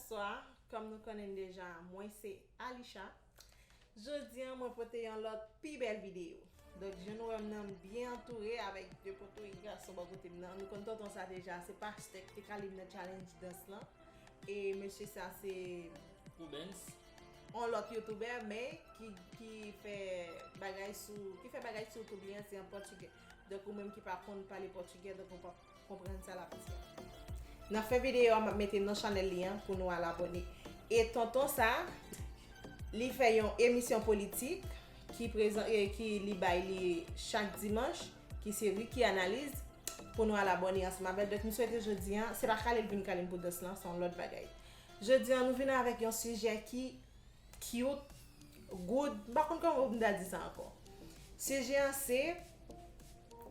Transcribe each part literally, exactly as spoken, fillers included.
Bonswa, kòm nou konnen m deja, mwen se Alisha. Jodi a, mwen pote yon lòt pi bèl videyo. Donk, jan nou wè m nan, m byen antoure avèk de potorik gason bò kote m nan. Nou konn tonton sa deja, se pastè ki te kale m nan challenge dans lan. E mesye sa se Rubens, yon lòt youtubè, men ki, ki fè bagay sou, ki fè bagay sou YouTube li an, se an pòtigè. Donk, ou menm ki pa konn pale pòtigè, donk ou p ap konprann sa l ap di a. Nan fen videyo a, m ap mete non chanèl li an pou nou al abòne. E tonton sa, li fè yon emisyon politik ki prezan-, e ki li bay li chak dimanch, ki se Ricky Analyse, pou nou al abòne ansanm avè l. Donk, m swete jodi a, se pa kale l vin kale m pou dans lan, se yon lòt bagay. Jodi a, nou vin avèk yon sijè ki cute, good, m pa konn kòman pou m ta di sa ankò. Sijè an se,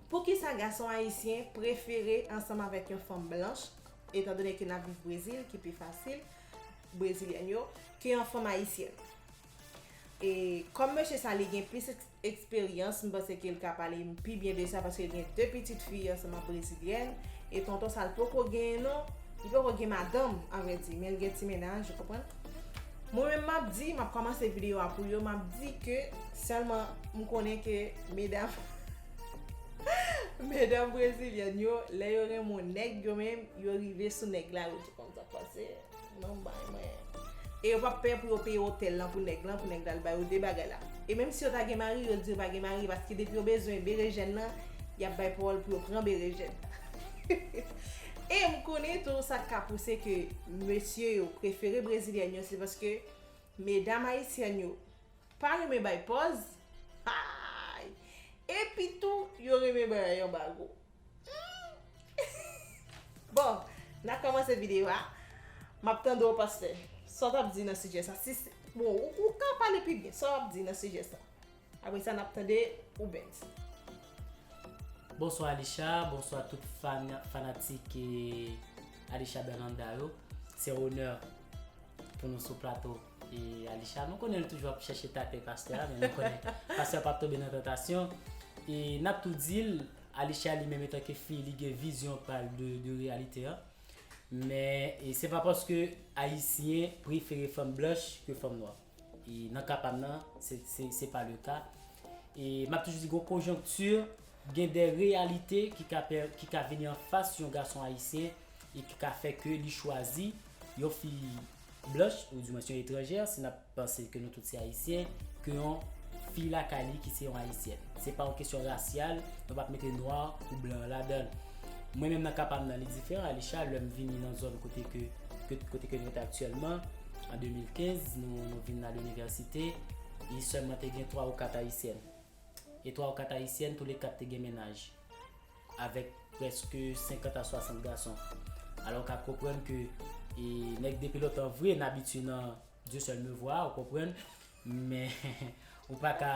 poukisa gason ayisyen prefere ansanm avèk yon fanm blanch, etandone ke n ap viv Brezil, ki pi fasil, brezilyèn yo, ke yon fanm ayisyèn? E kòm mesye sa, li gen plis eks-, eksperyans, m panse ke l ka pale m pi byen de sa, paske l gen de pitit fi ansanm ak brezilyèn, e tonton sa, l poko genyen non, li poko gen madanm, anvèdi, men l gen ti mennaj, ou konprann? Mwen menm, m ap di, m ap kòmanse videyo a pou yo, m ap di ke sèlman m konnen ke medam, medam brezilyèn yo, lè yo renmen yon nèg, yo menm, yo rive sou nèg la, yo di kòm sa k pase, non, bay mwen. E yo p ap pè pou yo peye otèl lan pou nèg lan, pou nèg la al ba yo de bagay la. E menm si yo ta gen mari, yo di yo pa gen mari, paske depi yo bezwen berejèn nan, y ap bay pawòl pou yo pran berejèn. E m konnen tou sa k ka pouse ke mesye yo prefere brezilyèn yo, se paske medam ayisyèn yo pa renmen bay pòz. Ay! Epi tou, yo renmen bay yon bago. Bon, n a kòmanse videyo a. M ap tande w, pastè. Sa w t ap di nan sijè sa? Si se, bon, ou, ou ka pale pi byen. Sa w ap di nan sijè sa? Apre sa, n ap tande Rubens. Bonswa Alisha, bonswa tout fan, fanatik e Alisha Berlanda yo. Se onè pou nou sou plato e Alisha. Nou konnen l toujou ap chèche tate pastè a, men nou konnen pastè a p ap tonbe nan tantasyon. E n ap tou di l, Alisha li menm etanke fi, li gen vizyon pa l de, de reyalite an. Men e se pa paske Ayisyen prefere fanm blanch ke fanm nwa. E nan ka pa m nan, se, se, se pa le ka. E m ap toujou di gon konjonkti, gen de reyalite ki ka, pè, ki ka vini anfas yon gason ayisyen e ki ka fè ke li chwazi yon fi blanch, ou dimwens yon etranjè, si n ap panse ke nou tout se ayisyen, ke yon fi lakay li ki se yon ayisyèn. Se pa yon kesyon rasyal, nou p ap mete nwa ou blan ladan l. Mwen menm nan ka pa m nan, li diferan, Alisha, lè m vini nan zòn kote ke, ke, kote ke nou rete aktyèlman, an de mil kenz, nou, nou vin al inivèsite, e sèlman te gen twa ou kat ayisyèn. E twa ou kat ayisyèn, toulèkat te gen mennaj. Avèk prèske senkant a swasant gason. Alò, w ka konprann ke e, nèg depi lontan vre, n abitye nan Dieu seul me voit, ou konprann? Men, ou pa ka,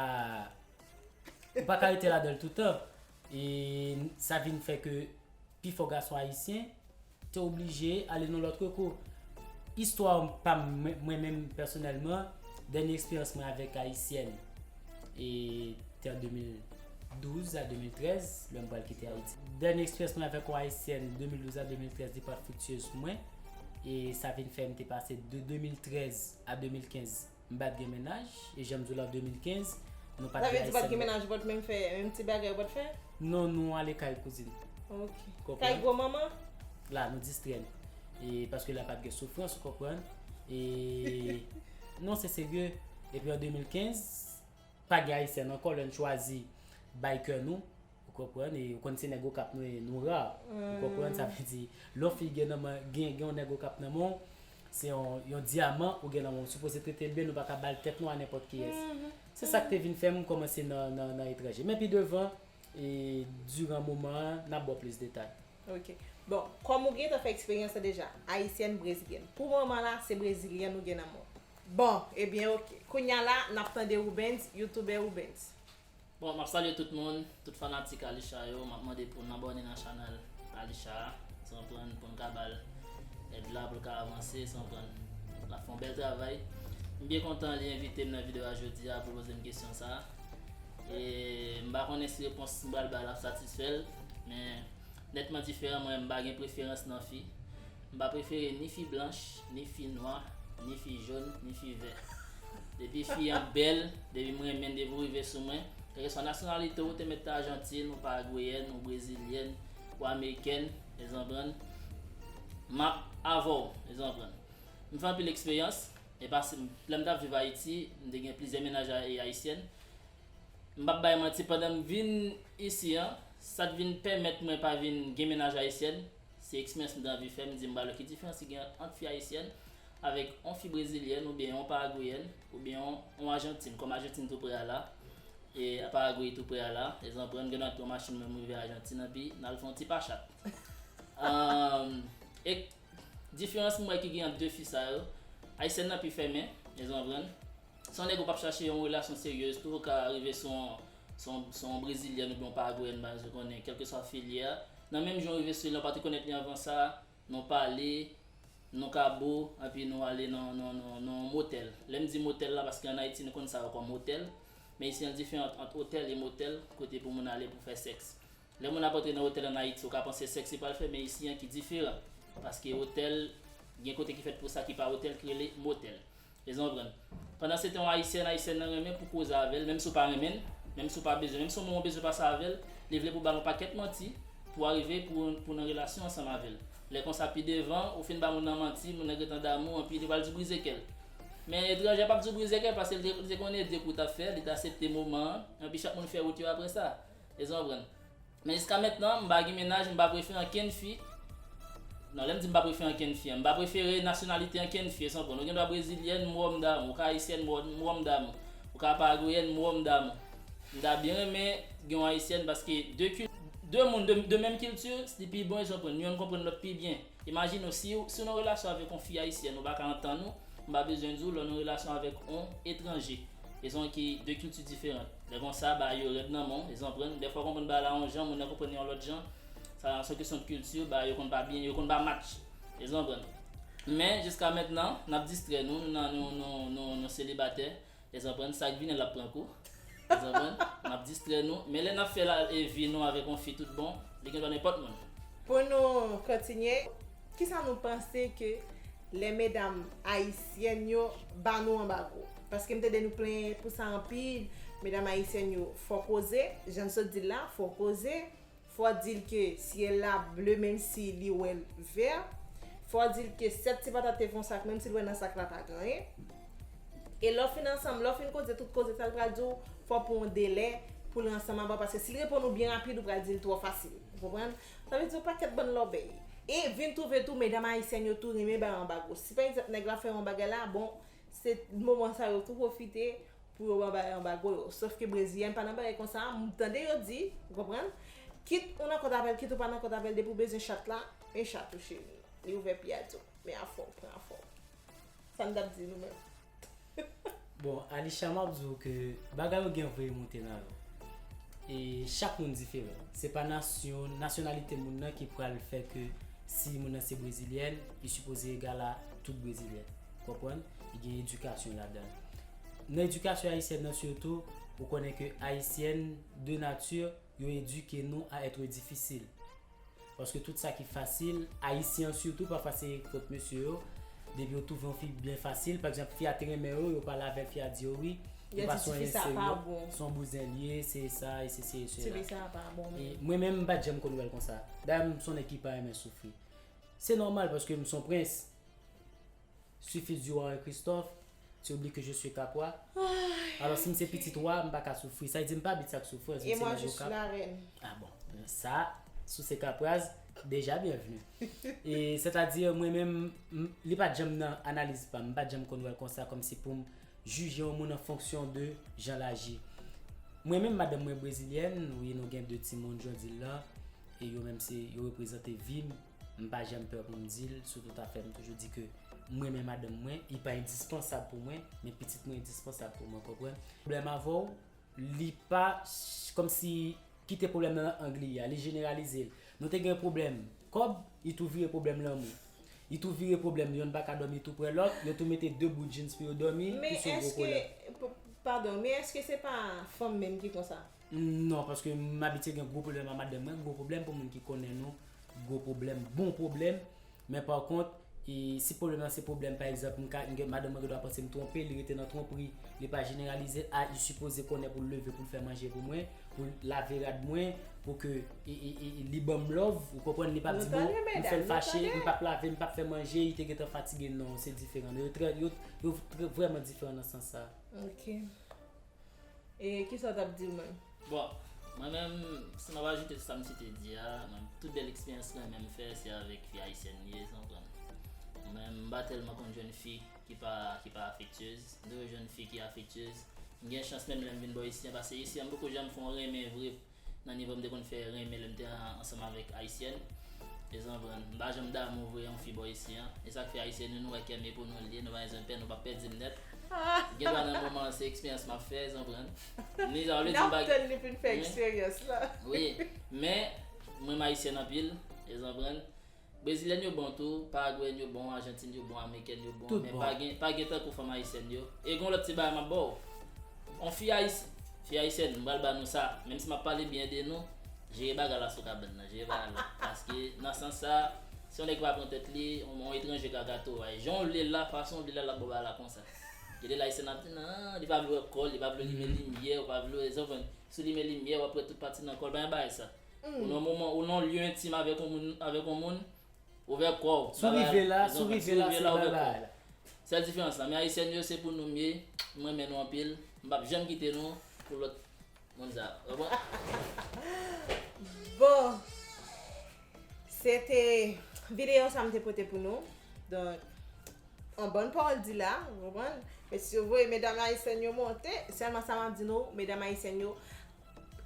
ou pa ka rete ladan l toutan. E sa vin fè ke pifò gason ayisyen te oblije ale nan lòt kou. Istwa pa m, mwen, mwen menm pèsonèlman, dènye eksperyans mwen avèk ayisyèn, e te an de mil douz a de mil trèz, lè m pral kite Ayiti. Dènye eksperyans mwen avèk yon ayisyèn de mil douz a de mil trèz, li pa t friktyez pou mwen. E sa vin fè m te pase de de mil trèz a de mil kenz, m pa t gen mennaj. E jan m di w la, de mil kenz, nou pa t gen ayisyèn. Sa vle di w pa t gen mennaj, ou pa t menm fè menm ti bagay, ou pa t fè? Non, nou ale kay kouzin. Ok. Kay gwo manman? La, nou distrè n. E paske la pa t gen soufrans, ou konprann? E non, se serye. Epi an de mil kenz, pa gen ayisyèn ankò, lè n chwazi bay kè nou, ou konprann? E ou konn se nèg Okap nou ye, nou ra. Ou konprann? Sa vle di, lè yon fi gen nan men, gen, gen yon nèg Okap nan men w, se yon, yon dyaman ou gen nan men w. Ou sipoze trete l byen, nou pa ka ba l tèt nou a nenpòt kiyès. Se sa k te vin fè m kòmanse nan, nan, nan etranje. Men pi devan, e diran moman an, n ap ba w plis detay. Ok. Bon, kòm ou gentan fè eksperyans lan deja, ayisyèn, brezilyèn. Pou moman la, se brezilyèn ou gen nan men w. Bon, ebyen, ok. Kounye a la, n ap tande Rubens, youtubè Rubens. Bon, m ap salye tout moun, tout fanatik Alisha yo. M ap mande pou n abòne nan chanèl Alisha a, san pran pou n ka ba l èd la pou l ka avanse, san pran l ap fè yon bèl travay. M byen kontan li envite m nan videyo a jodi a pou l poze m kesyon sa a. E m pa konnen si repons m pral ba l ap satisfè l, men nètman diferan, mwen m pa gen preferans nan fi. M pa prefere ni fi blanch, ni fi nwa, ni fi jòn, ni fi vè. Depi fi an bèl, depi m renmen l, depi w rive sou mwen, kèlkeswa nasyonalite w, te mèt ta ajantin, ou paragweyèn, ou brezilyèn, ou amerikèn, e zanbrann, m ap avè w, e zanbrann. M fè anpil eksperyans, e pase, lè m t ap viv Ayiti, m te gen plizyè mennaj a- e ayisyèn. M p ap bay manti, pandan m vin isi an, sa t vin pèmèt mwen pa vin gen mennaj ayisyèn, se eksperyans m t anvi fè, m di m ba l ki diferans ki gen ant fi ayisyèn avèk yon fi brezilyèn oubyen yon paragweyèn oubyen yon, yon ajantin, kòm Ajantin tou prè a la, e Paragwey tou prè a la, e zanbrann gen nan yon machin mwen m rive Ajantin anpi n al fè yon ti pachat. Anm, e diferans m wè ki gen ant de fi sa yo, ayisyèn nan pi fèmen, e zanbrann. Se yon nèg ou p ap chache yon relasyon seryez tou, ou ka rive sou yon, sou yon, sou yon brezilyèn oubyen yon paragweyèn, ba, ou konnen, kèlkeswa fi l ye a. Nan menm jan w rive sou li, ou pa te konèt li anvan sa, nou pale, nou ka bo, anpi nou ale nan, nan, nan, nan yon motèl. Lè m di motèl la, paske ann Ayiti nou konn sa yo kòm otèl, men isi an diferan ant otèl e motèl, kote pou moun ale pou fè sèks. Lè moun ap antre nan otèl ann Ayiti, ou ka panse sèks li pral fè, men isi an ki diferan. Paske otèl, gen kote ki fèt pou sa ki pa otèl, ki rele motèl. Èske w konprann? Pandan se tan, yon ayisyèn, ayisyèn nan renmen pou koze avè l, menm si w pa renmen l, menm si w pa bezwen, menm si w bezwen pase avè l, li vle pou ba l yon pakèt manti, pou arive pou, pou nan relasyon ansanm avè l. Lè konsa, pi devan, ou fin ba moun nan manti, moun nan gentan damou, anpi li pral di w brize kè l. Men etranje p ap di w brize kè l, paske li te, li te konnen de kou w t ap fè, li te aksepte moman an, anpi chak moun fè wout yo apre sa. Èske w konprann? Men jiska mentnan, m pa gen mennaj, m pa prefere ankenn fi. Non, lè m di m pa prefere ankenn fi an, m pa prefere nasyonalite ankenn fi, èske w konprann? Ou gen dwa brezilyèn, m wè w, m damou. Ou ka ayisyèn, m wè w, m wè w, m damou. Ou ka paragweyèn, m wè w, m damou. M ta byen renmen gen yon ayisyèn paske de kil-, de moun, de, de menm kilti, li pi bon, èske w konprann? Youn konprann lòt pi byen. Imajine w, si, si w nan relasyon avèk yon fi ayisyèn, ou pa ka antann ou, m pa bezwen di w, lè w nan relasyon avèk yon etranje. E se yon ki de kilti diferan. Lè konsa, bagay yo rèd nan men w, èske w konprann? Dèfwa w konprann bagay la yon jan, moun nan konprann li yon lòt jan. Sa se yon kesyon de kilti, bagay yo konn pa byen, yo konn pa match. Èske w konprann? Men, jiska mentnan, n ap distrè nou, nou nan, nou, nou, nou, nou selibatè. Èske w konprann? Sa k vini, l ap pran kou. Èske w konprann? N ap distrè nou. Men lè n ap fè la, e vi nou avèk yon fi tout bon, li gen dwa nenpòt moun. Pou nou kontinye, kisa nou panse ke lè medam ayisyèn yo ba nou anbago? Paske m tande nou plenyen pou sa anpil. Medam ayisyèn yo fò koze, jan n sot di l la, fò koze. Fò di l ke syèl la ble menm si li wè l vè. Fò di l ke sèt ti patat te fè yon sak menm si l wè nan sak la pa gen anyen. E lè w fin ansanm, lè w fin koze tout koze sa, l pral di w fò w pran yon delè pou l ansanm avè w, paske si l reponn ou byen rapid, ou pral di l twò fasil. Ou konprann? Sa vle di yon pakèt bann lòbèy. E vin twouve tou, medam ayisyèn yo tou renmen bay anbago. Si pa egzanp, nèg la fè yon bagay la, bon, se moman sa yo tou pwofite pou yo ban bay anbago yo. Sòf ke brezilyèn pa nan bagay konsa, m tande yo di, ou konprann? Kit ou nan kòd avè l, kit ou pa nan kòd avè l, depi w bezwen chat la, men chat ou cheri. Li ouvè pye a di w, men afè w, pran afè w. Sa n t ap di nou menm? Bon, Alisha, m ap di w ke bagay yo gen vre monte nan yo. E chak moun diferan. Se pa nasyon, nasyonalite moun nan ki pral fè ke si moun nan se brezilyèn, li sipoze egal a tout brezilyèn. Konprann? Li gen edikasyon ladan l. Nan edikasyon ayisyèn nan sitou, ou konnen ke ayisyèn de nati, yo edike nou a être difisil. Paske tout sa ki fasil, ayisyen an sitou, pafwa se fòt mesye yo. Depi yo twouve yon fi byen fasil, pa egzanp, fi a te renmen yo, yo pale avè l, fi a di yo wi, yo pa se yon enserye, se yon bouzen l ye, se sa, e sesi, e sela. Ti fi sa pa bon menm. E mwen menm, m pa t janm konn wè l konsa. Dayè, m se yon nèg ki pa renmen soufri. Se nòmal, paske m se yon prens. Suffit du roi Christophe, tu oublies que je suis Capois. Alò, si m se pitit wa, m pa ka soufri. Sa vle di m pa abitye ak soufrans, m se nèg Okap. Et moi, je suis la reine. Ah bon, sa, si w se Kapwaz, deja byenvni. E sètadi, mwen menm, m, li pa t janm nan analiz pa m, m pa t janm konn wè l konsa, kòmsi pou m jije yon moun an fonksyon de jan l aji. Mwen menm, madanm mwen brezilyèn, wi, nou gen de timoun jodi la, e yo menm se, yo reprezante vi m, m pa janm pè pou m di l, sou tout afè, m toujou di ke m renmen madanm mwen, li pa endispansab pou mwen, men pitit mwen endispansab pou mwen, konprann? Pwoblèm avè w, li pa, kòmsi, kite pwoblèm nan nan ang li ye a, li jeneralize l. Nou te gen pwoblèm kòb, li tou vire pwoblèm lanmou. Li tou vire pwoblèm, yonn pa ka dòmi tou prè lòt, yo tou mete de bout jeans pou yo dòmi, plis yon gwo kolè. Men èske, p-, padon, men èske se pa fanm menm ki konsa? Non, paske m abitye gen gwo pwoblèm ak madanm mwen, gwo pwoblèm pou moun ki konnen nou, gwo pwoblèm, bon pwoblèm. Men pa kont, e, si pwoblèm nan se pwoblèm, pa egzanp, m ka, m gen, madanm mwen gen dwa panse m twonpe, li rete nan twonpri, li pa jeneralize, a, li sipoze konnen pou l leve, pou l fè manje pou mwen, pou l lave rad mwen, pou ke e, e, e, e, li ban m love, ou konprann, li p ap di, bon, m fè l fache, m p ap lave, m p ap fè manje, li te gentan fatige, non, se diferan. Yo trè, yo, yo trè, vrèman diferan nan sans sa. Ok. E kisa w t ap di mwen? Bon, mwen menm, si m ap ajoute sou sa misye te di a, mwen, tout bèl eksperyans mwen menm fè, se avèk fi ayisyèn li ye, sa w konprann. Mwen menm, m pa tèlman konn jwenn fi ki pa, ki pa afektyez. M toujou jwenn fi ki afektyez. M gen chans menm lè m vin bò isi an, paske isi an, m poko janm fè yon renmen vre nan nivo m te konn fè renmen lè m te an- ansanm avèk ayisyèn. Eske w konprann? M pa janm damou vre yon fi bò isi an. E sa k fè ayisyèn yo, nou wè kè m e pou nou l ye, nou pa bezwen pè, nou p ap pèdi m nèt. Gen dwa nan moman an se eksperyans m ap fè, eske w konprann? Ni sa vle di m pa. N ap tann li fin fè eksperyans la. Wi, men mwen renmen ayisyèn anpil, eske w konprann? Brezilyèn yo bon tou, Paragweyèn yo bon, Ajantin yo bon, Amerikèn yo bon, men pa gen, pa gen tankou fanm ayisyèn yo. E gen yon lòt ti bagay m ap ba w. On fi ayis, fi ayisyèn, m pral ba nou sa, menm si m ap pale byen de nou, jere bagay la sou kabann nan, jere bagay la. Paske nan sans sa, si yon nèg pa pran tèt li, on, on etranje ka gato a. Jan w vle l la, fason w vle l la, l ap ba w bagay la konsa. Gen de la ayisyèn ap di nan, li pa vle wè kò l, li pa vle limen limyè, ou pa vle wè, eske w konprann? Si w limen limyè, w ap wè tout pati nan kò l, pa gen bagay sa. Ou nan moman, ou nan lye entim avèk yon moun, avèk yon moun, ouvè kò w. Si w rive la, si w rive la, se bagay la. Sèl diferans la, men ayisyèn yo se pou nou m ye, m renmen nou anpil, m p ap janm kite nou pou lòt moun sa. Ou konprann? Bon, se te videyo sa m te pote pou nou. Donk, an bann pawòl di la, ou konprann? Mesye, voye medam ayisyèn yo monte, sèlman sa m ap di nou, medam ayisyèn yo,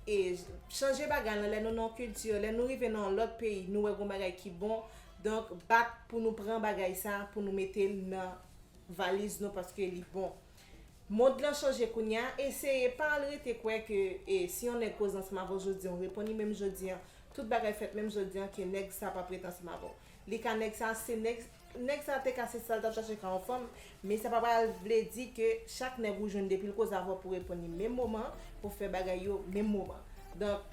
e chanje bagay lan, lè nou nan yon kilti, lè nou rive nan yon lòt peyi, nou wè gon bagay ki bon, donk bat pou nou pran bagay sa, pou nou mete l nan valiz nou paske li bon. Mond lan chanje kounye a, eseye pa al rete kwè ke e, si yon nèg koze ansanm avè w jodi a, w reponn li menm jodi a, tout bagay fèt menm jodi a ke nèg sa p ap ret ansanm avè w. Li ka nèg sa, se nèg, nèg sa te ka se sa l t ap chache ka yon fanm, men sa pa pral vle di ke chak nèg ou jwenn depi l koze avè w pou reponn li menm moman, pou fè bagay yo menm moman. Donk,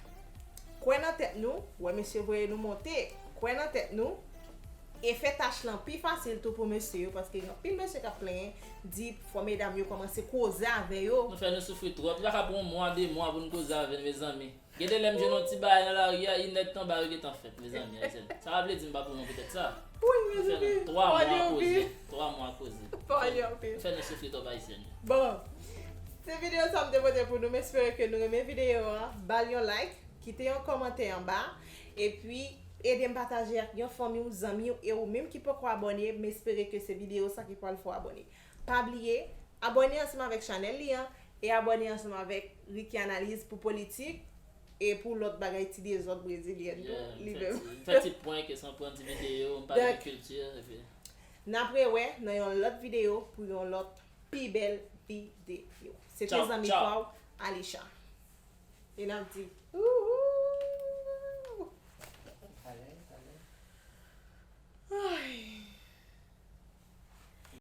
kwè nan tèt nou, wè mesye voye nou monte, kwè nan tèt nou, e fè tach lan pi fasil tou pou mesye yo, paske gen anpil mesye k ap plenyen, di fò medam yo kòmanse koze avè yo. Nou fè nou soufri twòp. Nou pa ka pran yon mwa, de mwa pou nou koze avè l, mezanmi. Gen de lè m jwenn yon ti bagay nan lari a, inèdtan bagay yo gentan fèt, mezanmi, ayisyèn. Sa pa vle di m pa pran yon poutèt sa. Wi, mezanmi. Twa mwa koze. Twa mwa koze. Pawòl yo anpil. Fè nou soufri twòp, ayisyèn. Bon, se videyo sa m te pote pou nou. M espere ke nou renmen videyo a. Ba l yon like, kite yon kòmantè anba, epi ede m pataje ak yon fanmi w, zanmi w, e ou menm ki poko abòne, m espere ke se videyo sa ki pral fè w abòne. Pa bliye, abòne ansanm avèk chanèl li an, e abòne ansanm avèk Ricky Analyse pou politik, e pou lòt bagay ti dezòd brezilyèn tou, li menm. M fè ti prank, e san pran ti videyo, m pale de kilti, epi. N ap rewè nan yon lòt videyo pou yon lòt pi bèl videyo. Se te zanmi pa w, Alisha. E n ap di, ouhou! Ay.